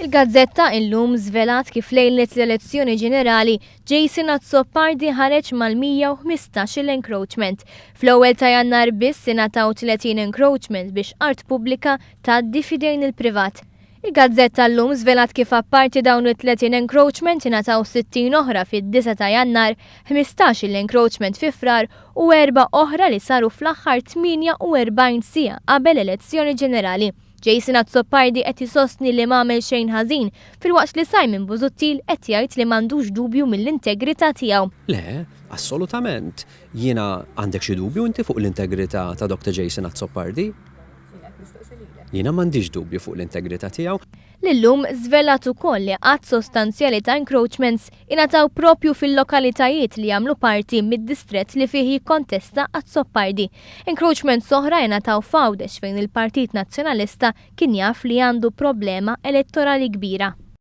Il-gazzetta Illum żvelat kif lejlet l-elezzjoni ġenerali, Jason Azzopardi ħareġ mal-115-il encroachment. Fl-ewwel ta' Jannar biss ingħataw 30 encroachment biex art pubblika tgħaddi f'idejn il-privat. Il-gazzetta Illum żvelat kif apparti dawn it-30 encroachment ingħataw 60 oħra fid-9 ta' Jannar, 15-il encroachment fi Frar u erba' oħra li saru fl-aħħar 48 siegħa qabel elezzjoni ġenerali. Jason Azzopardi qed isostni li m'għamel xejn ħażin, filwaqt li Simon Busuttil qed jgħid li m'għandux dubju mill-integrità tiegħu. Le, assolutament. Jiena għandek xi dubju inti fuq l-integrità ta' Dr. Jason Azzopardi? Jiena m'għandix dubju fuq l-integrità tiegħu. L-Illum żvelat ukoll li għadd sostanzjali ta' encroachments ingħataw proprju fil-lokalitajiet li jagħmlu parti mid-distrett li fih jikkontesta Azzopardi. Encroachments oħra ingħataw f'Għawdex fejn il-Partit Nazzjonalista kien jaf li għandu problema elettorali kbira.